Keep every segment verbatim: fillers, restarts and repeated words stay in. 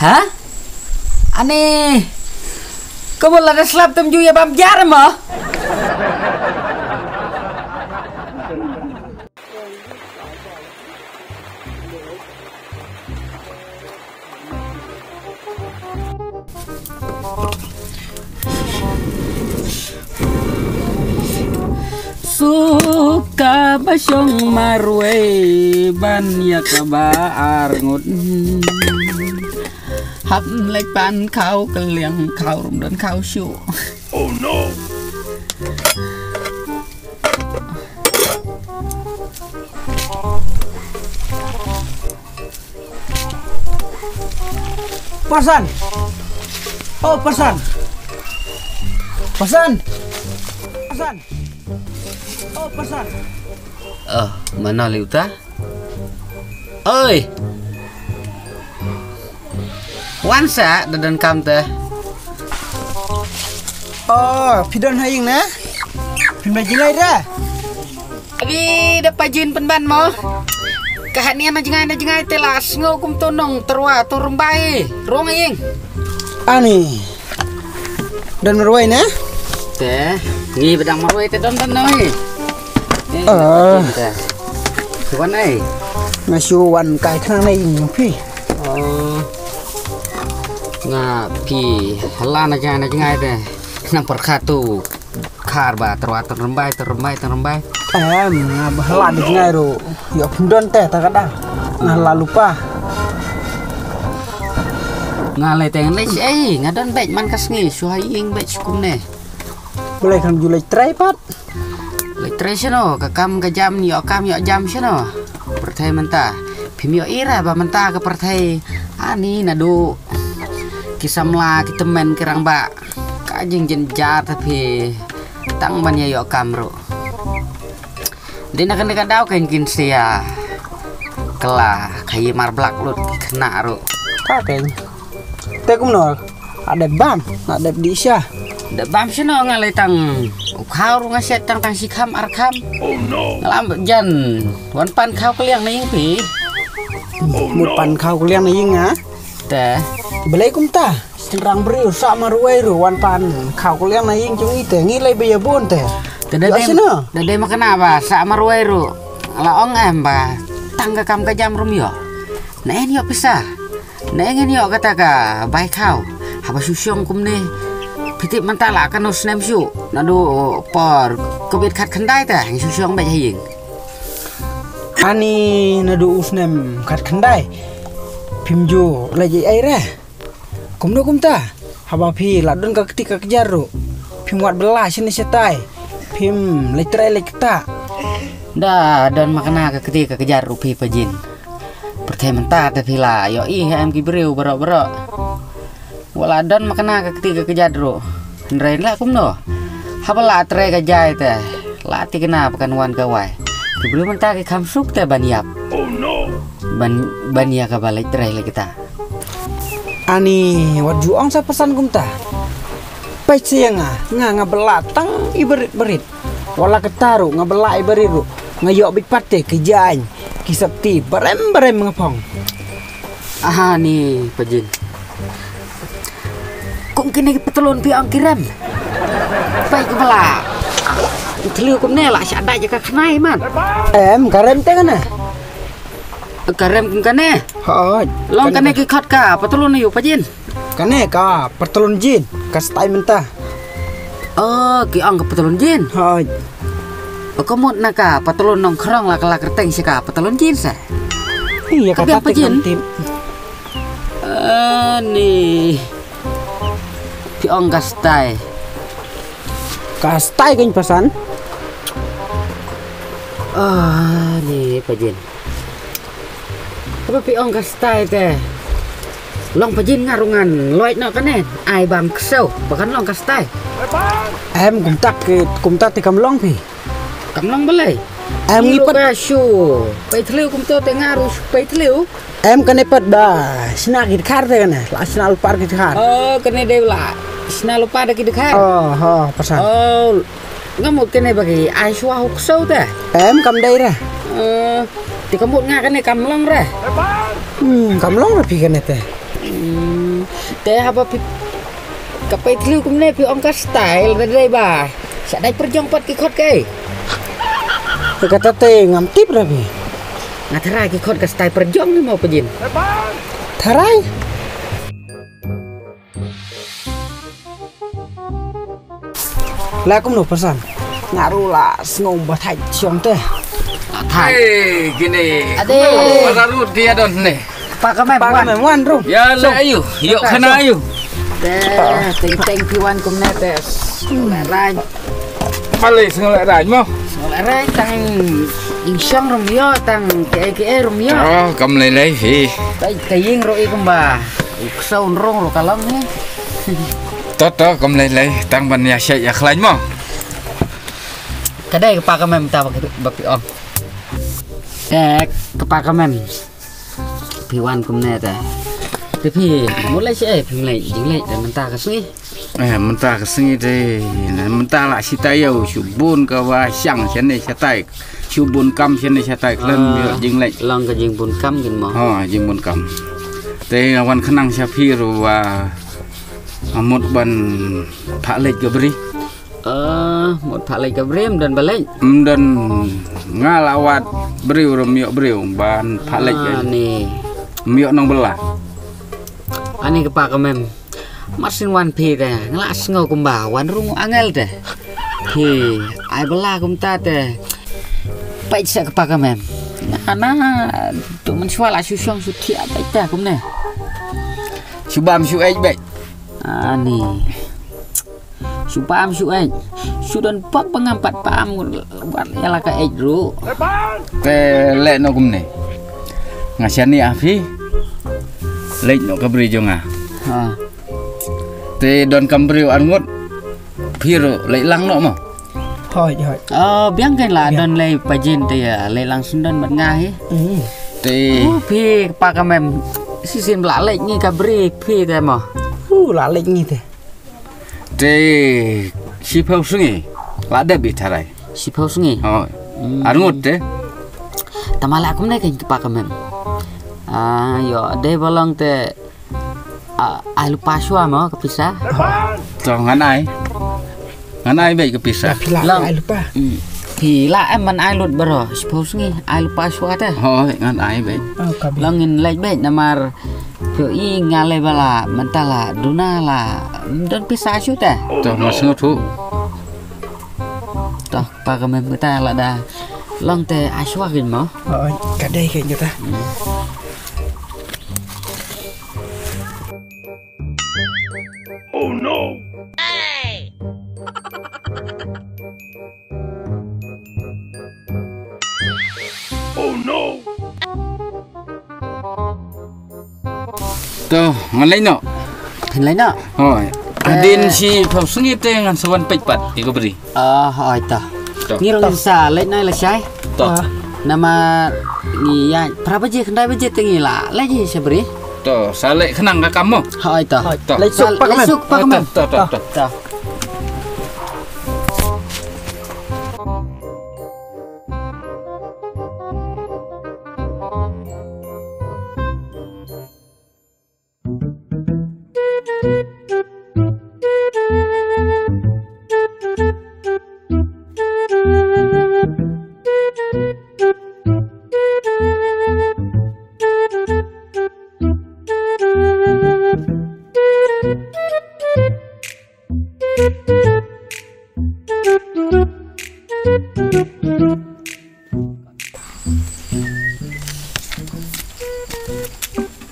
Ha? Ani, ka bun lada slap te ym ju ïa bam jar mo? Suka ba shong marwei ban ïa kaba ar ngut. Hap leit pan khaw kylliang, khaw ruh ym don khaw shuh. Oh no! Pasan. Oh, Pasan. Pasan. Pasan. Oh, Pasan. Oh, mano lei uta? Oi. Wan sa, da don kam te. Oh, phi don ha ïing ne? Phin ba jilai da. Abi da pajin pynban mo. Ka haniam na jngai na jngai te la sngew kum to nongtyrwa to rymbai. Rong ïing. Ani. Don marwei ne? Te, ngi ba dang marwei te don don noi. Eh, ah. Te. Shu wan ai. Nga shu wan kai khnang na ïing phi. Oh. Nga phi hala na jngai na jngai te. Nang pyrkhat tu. Khar ba tyrwa tyrwa rymbai, tyrwa rymbai, tyrwa rymbai. Em, nga ba hala na jngai ruh. Ïoh phin don te ta ka dang. Nga la lupa. Nga lei te ngan leit ei, nga don beit man ka sngi, shu ha ïing beit shu kumne. Balei kam ju leit trei pat? Leit trei shano, ka kam ka jam, ïoh kam ïoh jam shano. Pyrthei mynta. Phim ïohi re ba mynta ka pyrthei. Ani naduh ki samla, ki tymmen, ki rangbah. Ka jingjynjar ta phi tang ban ïa ïoh kam ruh. Dei na kane ka daw kein kin sa ïa kylla khaïi marblak lut ki khynnah ruh. Ka kein. Te kumno? Nga dep bam, nga dep dih sha. Dep bam shano nga lei tang u khaw ruh nga shet tang tang shi kham ar kham. Nga lam jan wan pan khaw kylliang na ïing phi. Mut pan khaw kylliang na ïing nga. Te. Balei kumta? Shynrang briew sah marwei ruh wan pan khaw kylliang na ïing jong ngi te ngi lei ba ïa bun te. Te da dei, da dei ma kane ba sah marwei ruh. La ong em ba tang ka kam ka jam ruh ym ïoh. Na en ïoh pisa. Na en ïoh kata ka bai khaw. Haba shu shong kumne. Phi tip mynta la kano snem shuh. Naduh por covid khatkhyndai te ngi shu shong beit ha ïing. Ani naduh u snem khatkhyndai. Phim ju leit ei ei re. Kumno kumta? Haba phi la don ka kti ka kjat ruh. Phim wad bylla shane shatai. Phim leit trei leit kta. Da don ma kane ka kti ka kjat ruh phi pajin. Pyrthei mynta te phi la ïohi ha em ki briew baroh baroh. Wat la don ma kane ka kti ka kjat ruh. Hynrei la kumno? Haba la trei ka jai te. La tikna ba kan wan ka wai. Ki briew mynta ki kham suk te ban ïap. Ban, ban ïa kaba leit trei leit kta. Ani wat ju ong sa pasan kumta. Peit sa ïa nga, nga nga bylla tang i barit barit. Wat la kata ruh nga bylla i barit ruh. Nga ïoh beit pat te ki jaiñ ki sopti barem barem nga phong. Aha ni pajin. Kum kine ki patlun phi ong ki rem. Peit ki bylla. Thliew kumne la sha dai ka khnai man. Em ka rem te kane. Ka rem kum kane. Hooid. Long kane ki khot ka patlun aïu pajin. Kane ka patlun jin ka style mynta. Oh, ki ong ka patlun jin. Hooid. Ka mut na ka patlun nongkhrong la ka la kyrteng sha ka patlun jin sa. Ïa ka biang pajin. Ani. Ki ong ka style. Ka style kein pasan. Ani pajin. Kaba phi ong ka style te. Long pajin nga ruh ngan loit noh kane. Ai bam ksew ba kan long ka style. Em kumta ki, kumta te kam long phi. Kam long balei. Em ngi pat ka shu. Peit thliew kumta te nga ruh peit thliew. Em kane pat ba shna ki dkhar te kane. La shna lypa ki dkhar. Oh kane dei la shna lypa da ki dkhar. Oh ha pasan. Oh. Nga mut kane ba ki ai shuwa u ksew te. Em kam dei re. Eh, te ka mut nga kane kam long re. Hmm, kam long re phi kane te. Hmm, te haba phi ka peit thliew kumne phi ong ka style da dei ba. Sa dei pyrjong pat ki khot kai. Te kata te ngam tip ra phi. Nga tharai ki khot ka style pyrjong ni mo pajin. Tharai. La kumno pasan. Nga ruh la sngew ba thait shong te. Thait. Hey, kine. Ade. Kumno ba la rut dia don ne. Pa ka mem, Pa ka wan. Mem, wan rum. Ya le ayu. Yok khana ayu. Te, teng teng phi wan kumne te. Sngew lehrain. Balei sngew lehrain mo. Sngew lehrain tang ïing shong rum ïoh tang ke ke rum ïoh. Oh, kam lei lei phi. Tai tai ïing ruh i kumba. U ksaw nrong ruh ka long hi. To to kam lei lei tang ban ïa shait ïa khlaiñ mo. Ka dei kpa ka mem ta ba phi ong. Eh, kpa ka mem. Phi wan kumne te. Te phi mut leit shaei, phi leit jingleit te mynta ka sngi. Eh, mynta ka sngi te mynta la shi taïew shu bun kaba shang shane shatai. Shu bun kam shane shatai khlem ïoh jingleit. Long ka jingbun kam kin mo. Ha, jingbun kam. Te nga wan khnang sha phi ruh ba nga mut ban phah leit ka bri. Eh, mut phah leit ka bri, ym don ba leit. Ym don, nga la wad briew ruh ym ïoh briew ban phah leit ka. Ani. Ym ïoh nongbylla. Ani kpa ka mem. Mar shu wan phi te, nga la sngew kumba wan rung angel te. Phi ai bylla kumta te. Peit sa kpa ka mem. Nga na tu mynshuwa la shu shong shu thiah beit te kumne. Shu bam shu eit beit. Ani. Shu bam shu eit. Shu don pok ba ngam pat bam wat ïa la ka eit ruh. Te leh noh kumne. Nga shaniah ha phi. Leit noh ka bri jong nga. Ha. Te don kam briew arngut. Phi ruh leit lang noh mo. Hoi hoi. Oh, biang kein la don lei pajin te ïa leit lang sendon bad nga hi. Hmm. Te. Uh, phi pa ka mem. Shisien ba la leit ngi ka bri phi te mo. Uh, la leit ngi te. Te shiphew sngi la dep i tharai. Shiphew sngi. Hoi. Hmm. Arngut te. Tama la kumne kein kpa ka mem. Ah, ïoh dei ba long te. Ah, ai lypa shuwa mo ka pisa. To ngan ai. Ngan ai beit ka pisa. Phi la ai lypa. Hmm. Phi la em man ai lut bro. Shiphew sngi ai lypa shuwa te. Hoi ngan ai beit. Oh, ka beit. Long ngin leit beit namar. Phi i nga lei ba la mynta la duna la. Don pisa shu te. To nga sngewthuh. To pa ka mem mynta la da. Long te ai shuwa kin mo. Oh, ka dei kin kita. Oh no. Oh no. To, ngan leit noh. Ngan leit noh. Hoi. Hadien shiphew sngi te ngan sa wan peit pat ïa ka bri. Ah, hoi to. To. Ngi ruh ngin sa leit noh lashai. To. Namar ngi ïa phra baje khyndai baje te ngi la leit hi sha bri. To, sa leit khnang ka kam mo. Hoi to. To. Leit suk pa ka mem. Leit suk pa ka mem. To, to, to. To.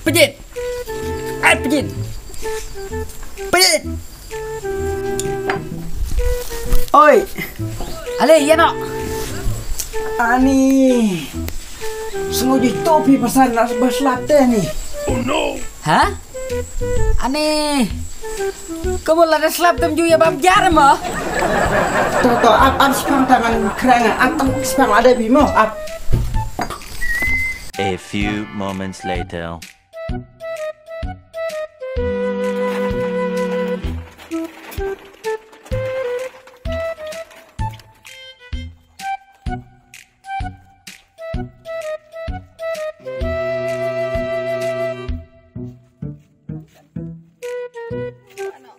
Pejin. Ai pejin. Pejin. Oi. Ale ïa noh. Ani. Sngewthuh phi pasan la ba slap te ni. Oh no. Ha? Ani. Kamu lada slap tem ju ïa bam jar mo. To to ap ap spang tangan krang ap tang spang ada bi mo ap. A few moments later.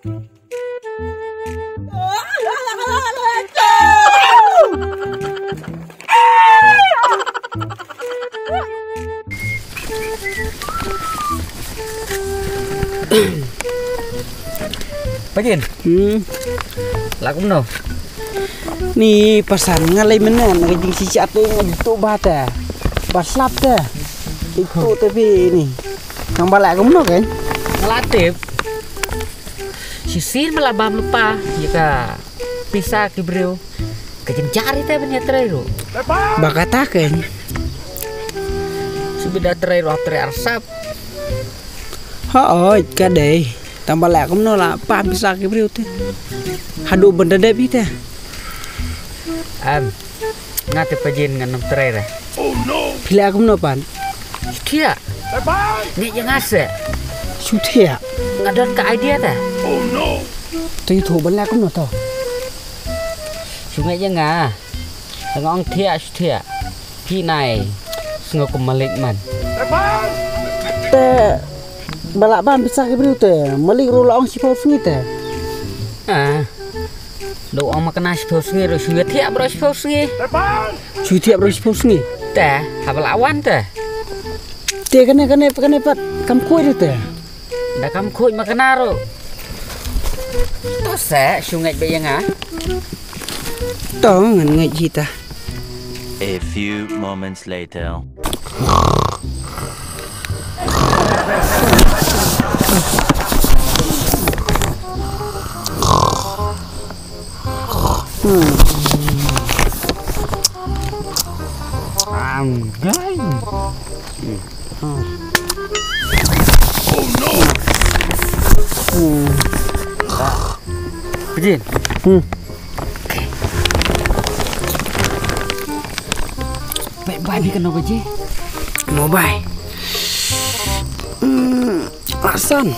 Pajin. Hmm. Lah kumno? Ni pasan nga lei mynne na ka jingshisha te nga jitu ba te. Ba slap te. Itu te phi ni. Nang ba lah kumno kan? Nga la tip. Shisien ma la bam lypa ïa ka pisa ki briew. Ka jynjar ïa te ban ïa trei ruh. Ba kata kan. Shu bit da trei ruh trei arsap. Hooid ka dei. Tang ba leh kumno la bam pisa ki briew te. Haduh ban da dep ïa te. Em. Nga te pajin ngan ym trei re. Phi leh kumno pat? Shu thiah. Ngeit ïa nga se. Shu thiah. Nga don ka idea te. Te ïathuh ban leh kumno to? Shu ngeit ïa nga. Nga ong thiah shu thiah. Phi nai sngew kum malik man. Te ba lah bam pisa ki briew te malik ruh la ong shiphew sngi te. Ah. Dei ong ma kane shiphew sngi ruh shu ïa thiah baroh shiphew sngi. Shu thiah baroh shiphew sngi. Te haba la wan te. Te kane kane kane pat kam khuid te. Da kam khuid ma kane ruh. To se shu ngeit beit ïa nga. To ngan ngeit hi ta. A few moments later. Hmm. Ang gay. Hmm. Hmm. Pajin. Hmm. Bai, bai, bi kano baje? No bai. Hmm, ah, san.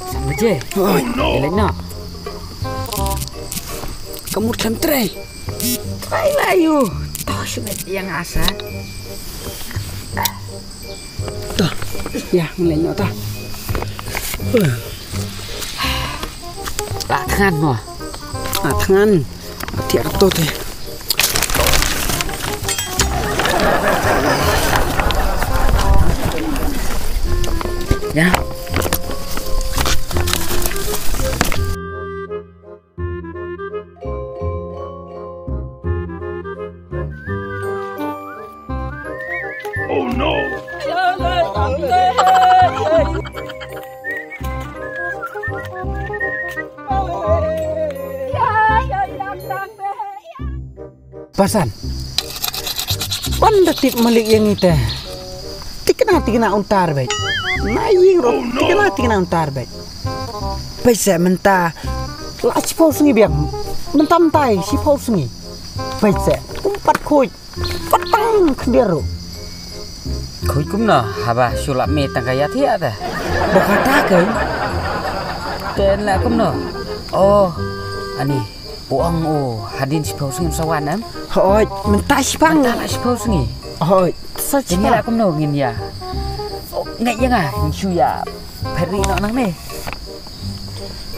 San baje? Oi. Elena. Ka mut kan trei. Trei la ïa u. To shu ngeit ïa nga sa. To. Ïa, ngin leit noh to. La thngan noh. La thngan. Thiah kato te. Ïa. Oh no! Pasan. Ban da tip malik ïa ngi te. Tikna tikna un tar beit. Na ïing ruh tikna tikna un tar beit. Beit se mynta la shiphew sngi biang. Mynta mynta shiphew sngi. Beit se kum pat khuid. Pat tang khyndiat ruh. Khuid kumno haba shu lap me tang ka ïathiah te. Ba kata kein. Te la kumno. Oh, ani. U ong u hadien shiphew sngi sa wan em? Hooid, mynta shipang. Mynta la shiphew sngi. Hooid, sa shipang. Ngin ïa la kumno ngin ïa. Oh, ngeit ïa nga, ngin shu ïa. Phet rieh noh nangne.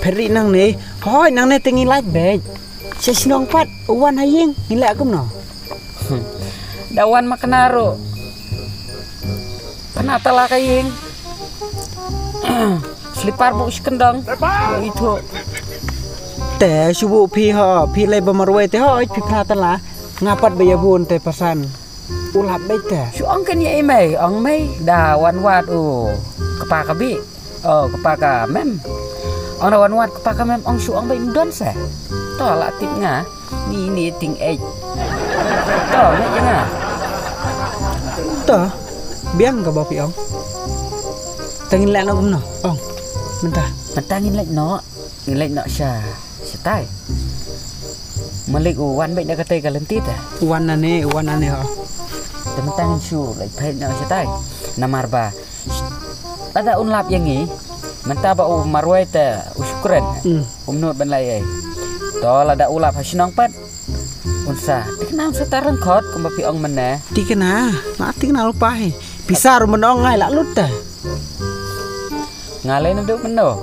Phet rieh nangne. Hooid, nangne te ngin lait beit. Sha shnong pat, u wan ha ïing, ngin leh kumno. Hmm. Da wan ma kane ruh. Kane tala ka ïing. Slipar buh shi kyndong. Buh ithuh. Te shu buh phi ho, phi lei ba marwei te ho, phi phra tala. Nga pat ba ïa bun te pasan. U lap beit te. Shu ong kan ïa i mei, ong mei. Da wan wad u. Kpa ka bih. Oh, kpa ka mem. Ong da wan wad kpa ka mem, ong shu ong beit don se. To la tip nga. Ni ni ting ej. To, mei ïa nga. To, biang kaba phi ong. Te ngin leh noh kumno, ong. Mynta. Mynta ngin leh noh. Ngin leh noh sha. Shatai. Malik u wan beit na katei ka lynti te. Wan nane, wan nane ho. Te mynta ngin shu leh peit noh shatai. Namar ba. Lada un lap ïa ngi. Mynta ba u marwei te u shukren. Hmm. Um nud ban leh ei. To lada u lap ha shnong pat. Un sa, tikna un sa tar lyngkhot kumba phi ong mynne. Tikna, la tikna ruh pa hi. Pisa ruh mynno ngai la lut te. Nga lei naduh mynno.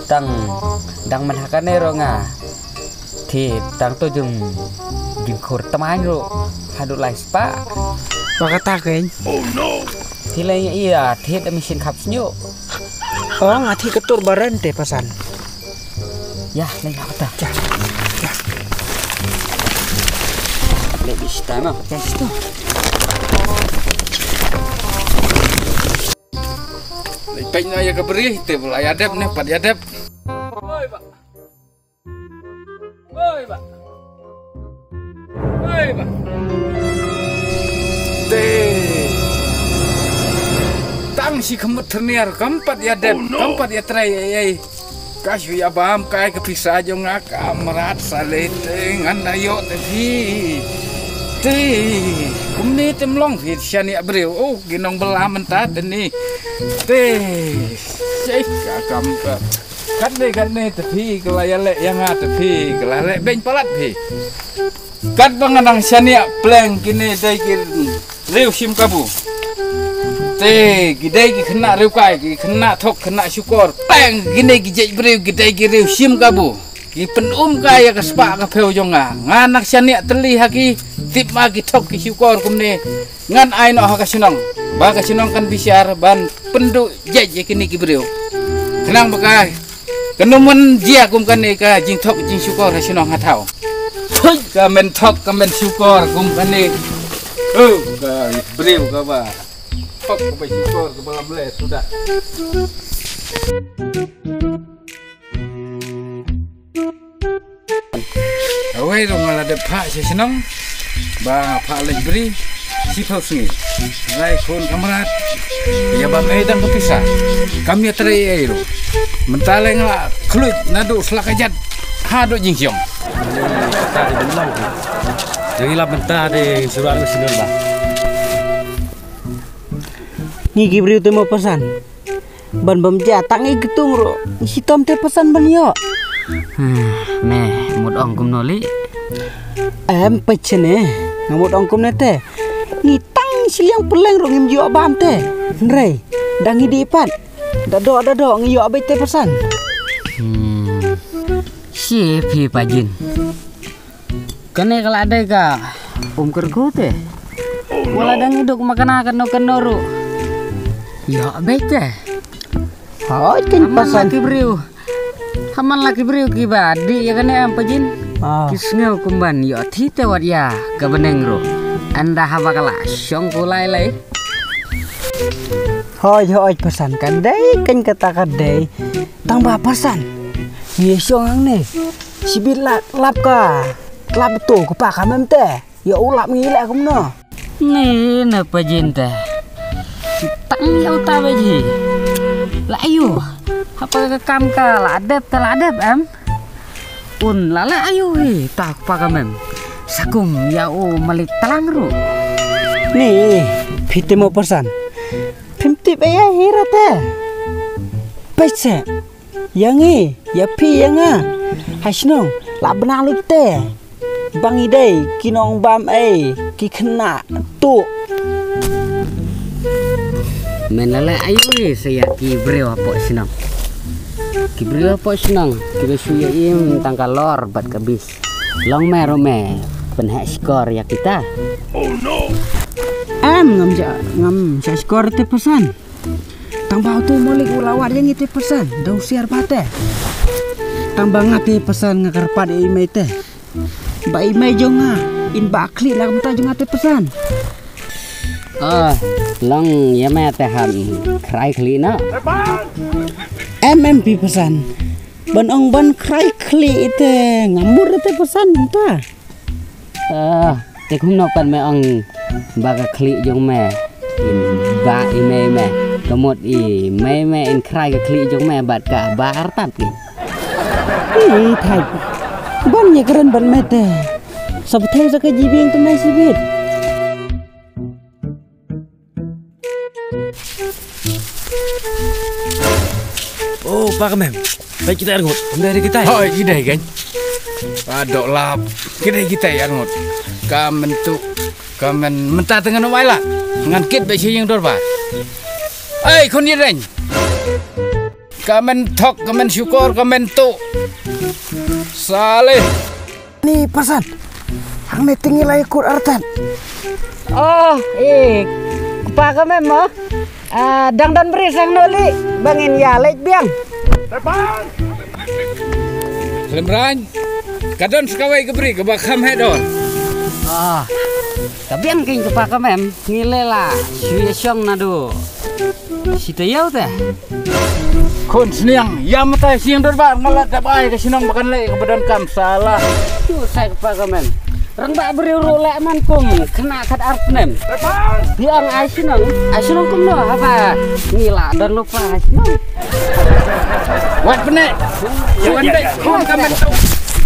Tang dang man ha kane ruh nga thied tang to jing jingkhur tmaiñ ruh haduh lai spah. Ba kata kein. Te lei ïa thied da machine khap sniew. Oh, nga thied ka tur ba ren te pasan. Ïa, lei nga kata. Ïa, ïa. Lei bishta ma. Ïa, bishta. Lei peit na ïa ka bri te ba la ïa dep ne pat ïa dep. Oi ba. Oi ba. Oi ba. Te. Tang shi khmut therniar kam pat ïa dep, kam pat ïa trei ei ei. Ka shu ïa bam kai ka pisa jong nga ka mrad sa lei te ngan da ïoh te phi. Te. Kumne te mlong phi shaniah briew. Oh, ki nong bala mynta te ni. Te. Shei ka kam ka. Katne katne te phi ka la ïa leh ïa nga te phi ka la leh beiñ palat phi. Katba nga dang shaniah pleng kine dei ki riew shim kabu. Te ki dei ki khynnah riew kai ki khynnah thok khynnah shukor pleng kine ki jait briew ki dei ki riew shim kabu. Ki pynum kai ïa ka spah ka phew jong nga. Nga nang shaniah tylli ha ki tip ma ki thok ki shukor kumne. Ngan ai noh ha ka shnong ba ka shnong kan bishar ban pynduh jait ïa kine ki briew. Khnang ba ka kan ym jia kum kane ka jingthok jingshukor ha shnong ha thaw. Thok ka men thok ka men shukor kum kane. Oh, ka briew kaba thok kaba shukor kaba lam leh suda. Awei ruh nga la dep phah sha shnong ba nga phah leit bri shiphew sngi. Lai khun kamrat ïa ba mei dang ka pisa kam ïa trei ei ruh. Mynta lei nga la khluit naduh sla ka jat haduh jingsiong. Jong i la mynta de surat ka shnong ba. Ngi ki briew te mo pasan. Ban bam ja tang i ktung ruh. Shitom te pasan ban ïoh. Hmm, me mut ong kumno li? Em pechene. Nga mut ong kumne te. Ngi tang shiliang peleng ruh ngim ïoh bam te. Hynrei dang ngi di pat. Da do da do ngi ïoh beit te pasan. Hmm. Shi phi pajin. Kane ka la dei ka um kyrkhu te. Wala dang i duk ma kana kano kano ruh. Ïoh beit te. Hoi kin pasan ki briew. Haman la ki briew ki ba di ïa kane am pajin. Ki sngew kumban ïoh thi te wat ïa ka bneng ruh. Ynda haba ka la shong ku lai lai. Hoi hoi pasan ka dei kan kata ka dei. Tang ba pasan. Ngi shong hangne. Shibit lap lap ka. Lap to ka pa ka mem te. Ïa u lap ngi leh kumno. Ni na pajin te. Tang ïa uta baji. La ayu. Hapa ka kam ka la dep ka la dep em. Un la la ayu hi ta ka pa ka mem. Sakum ïa u malik tlang ru. Ni phi te mo pasan. Phim tip ïa hi ra te. Pese. Ïa ngi, ïa phi ïa nga. Ha shnong la bna lut te. Ba ngi dei ki nong bam ei ki khynnah tu. Men la la ayu sa ïa ki briew hapoh shnong. Ki briew hapoh shnong ki ba shu ïa im tang ka lor bad ka bis. Long me ruh me pynheh shkor ïa kita. Em ngam ja ngam ja shkor te pasan. Tang ba utu u malik u la wad ïa ngi te pasan da u siar ba te. Tang ba nga te pasan nga kyrpad ïa i mei te. Ba i mei jong nga in ba khlieh la kumta jong nga te pasan. Oh, long ïa me te ham khrai khlieh na. Em em pi pasan. Ban ong ban khrai khlieh te nga mur te pasan ta. Ah, te kumno pat me ong ba ka khlieh jong me in ba i mei me. Ka mut i mei me in khrai ka khlieh jong me bad ka ba artat ki. Ih, thai. Ban ïa kren ban me te. Sa bthei sa ka jibieng te me sibit. Oh, pa ka mem. Peit kita arngut. Ym dei kita. Hoi, kita kan. Adok lap. Kita kita arngut. Ka mentuk. Ka men menta tengah no mai la. Ngan kit be sing dorbar. Ei, khun Ireng. Ka men thok, ka men shukor, ka men tu. Saleh. Ni pasan. Hangne te ngi la ïakut artat. Oh, eh, kpa ka mem mo. Ah, dang don bri sang noli, ba ngin ïa leit biang. Lemrain, ka don sa kawei ka bri kaba kham heh dor. Ah, ka biang keiñ kpa ka mem, ngi leh la shu ïa shong naduh shi taïew te. Khun sniang, ïa mata sniang dur ba nga la dap ai ka shnong ba kan leh ka ba donkam sala. Tu sai kpa ka mem. Rangbah briew ruh leh man kum khynnah khat ar snem. Biang ai shnong, ai shnong kumno haba ngi la don lypa ai shnong. Wat pyneh. Wan dei khun ka men tu.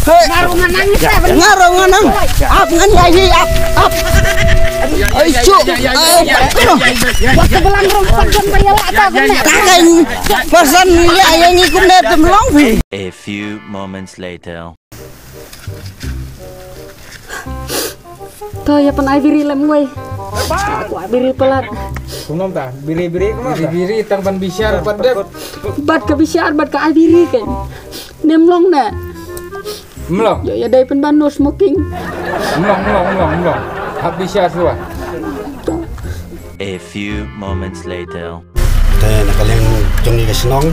Hey. Nga ruh nga nang ita ben. Nga ruh nga nang. Ap ngan ïa hi ap ap. Ai shu. Wat ka belang rong pat don ba ïa la ta ben. Ka kan pasan ïa ïa ngi kumne tem long phi. A few moments later. To ïa pynai biri lem wei. Kwah biri palat. Kumno ta? Biri biri kumno ta? Biri biri tang ban bishar pat dep. Bad ka bishar bad ka ai biri kan. Nem long ne. Mlong. Ïa ïa dei pynban no smoking. Mlong mlong mlong mlong. Hap bishar shuwa. A few moments later. Te na ka liang jong ngi ka shnong,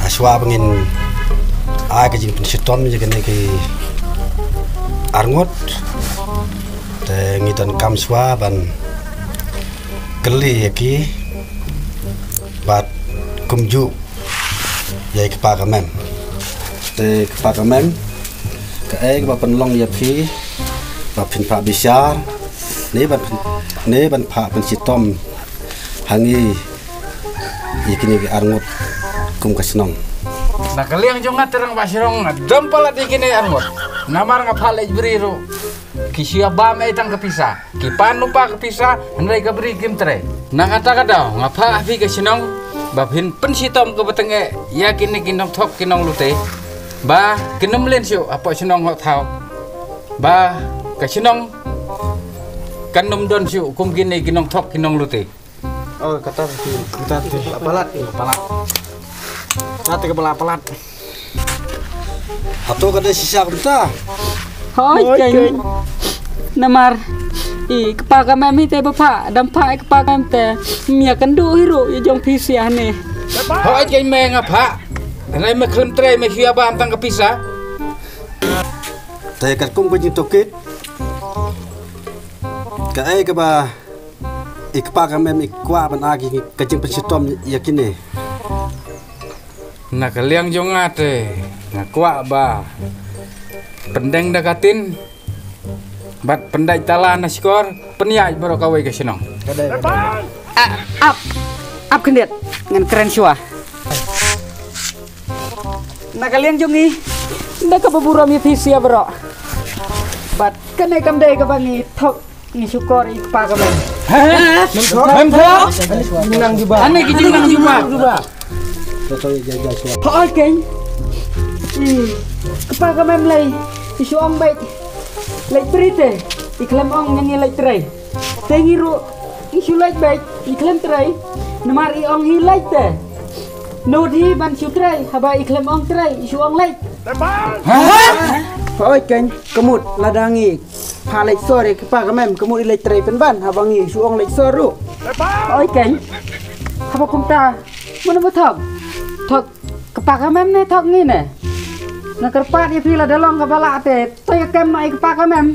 ah, shuwa ba ngin ai ka jingpynshitom ïa kine ki arngut, te ngi donkam shuwa ban kylli ïa ki bad kumjuh ïa i kpa ka mem. Te kpa ka mem, kaei kaba pynlong ïa phi ba phin phah bishar ne ban pyn-, ne ban phah pynshitom ha ngi ïa kine ki arngut kum ka shnong? Na ka liang jong nga te rangbah shnong nga dom palat ïa kine arngut. Namar nga phah leit bri ruh ki shu ïa bam ei tang ka pisa. Ki pan lypa ka pisa, hynrei ka bri kim trei. Na kata ka daw nga phah ha phi ka shnong ba phin pynshitom kaba tyngeh ïa kine ki nongthok ki nonglute. Ba kin ym lin shuh hapoh shnong hapoh thaw. Ba ka shnong kan ym don shuh kum kine ki nongthok ki nonglute. Oh, kata phi, kata phi. Palat, palat. Kata ka palat, palat. Hato ka dei shisha kumta? Hooid, hooid, keiñ. Namar i kpa ka mem hi te ba phah, dang phah i kpa ka mem te. Ym ïakynduh hi ruh ïa jong phi sha hangne. Hooid, keiñ me nga phah. Hynrei me khlem trei me shu ïa bam tang ka pisa. Te katkum ka jingtohkit, kaei kaba i kpa ka mem i kwah ban ai ka jingpynshitom ïa kine? Na ka liang jong nga te nga kwah ba pyndeng da ka tin bad pyndait tala na shkor, pynïaid baroh kawei ka shnong. Ah, ap, ap khyndiat, ngan kren shuwa. Na ka liang jong ngi, da kaba burom ïa phi sha baroh. Bad kane kam dei kaba ngi thok ngi shukor i kpa ka mem. Mem thok? Mem thok? Nang jubab. Ane ki jingnang jubab. Hooid, keiñ. I kpa ka mem lei i shu ong beit leit bri te i khlem ong ngi leit trei. Te ngi ruh i shu leit beit i khlem trei. Namar i ong hi leit te. Nud hi ban shu trei haba i khlem ong trei i shu ong leit. Hooid, keiñ, ka mut lada ngi phah leit sor ïa kpa ka mem, ka mut i leit trei pynban haba ngi shu ong leit sor ruh. Hooid, keiñ. Haba kumta mano ba thok? Thok kpa ka mem ne thok ngi ne? Nga kyrpad ïa phi lada long kaba lah te to ïa kem noh i kpa ka mem.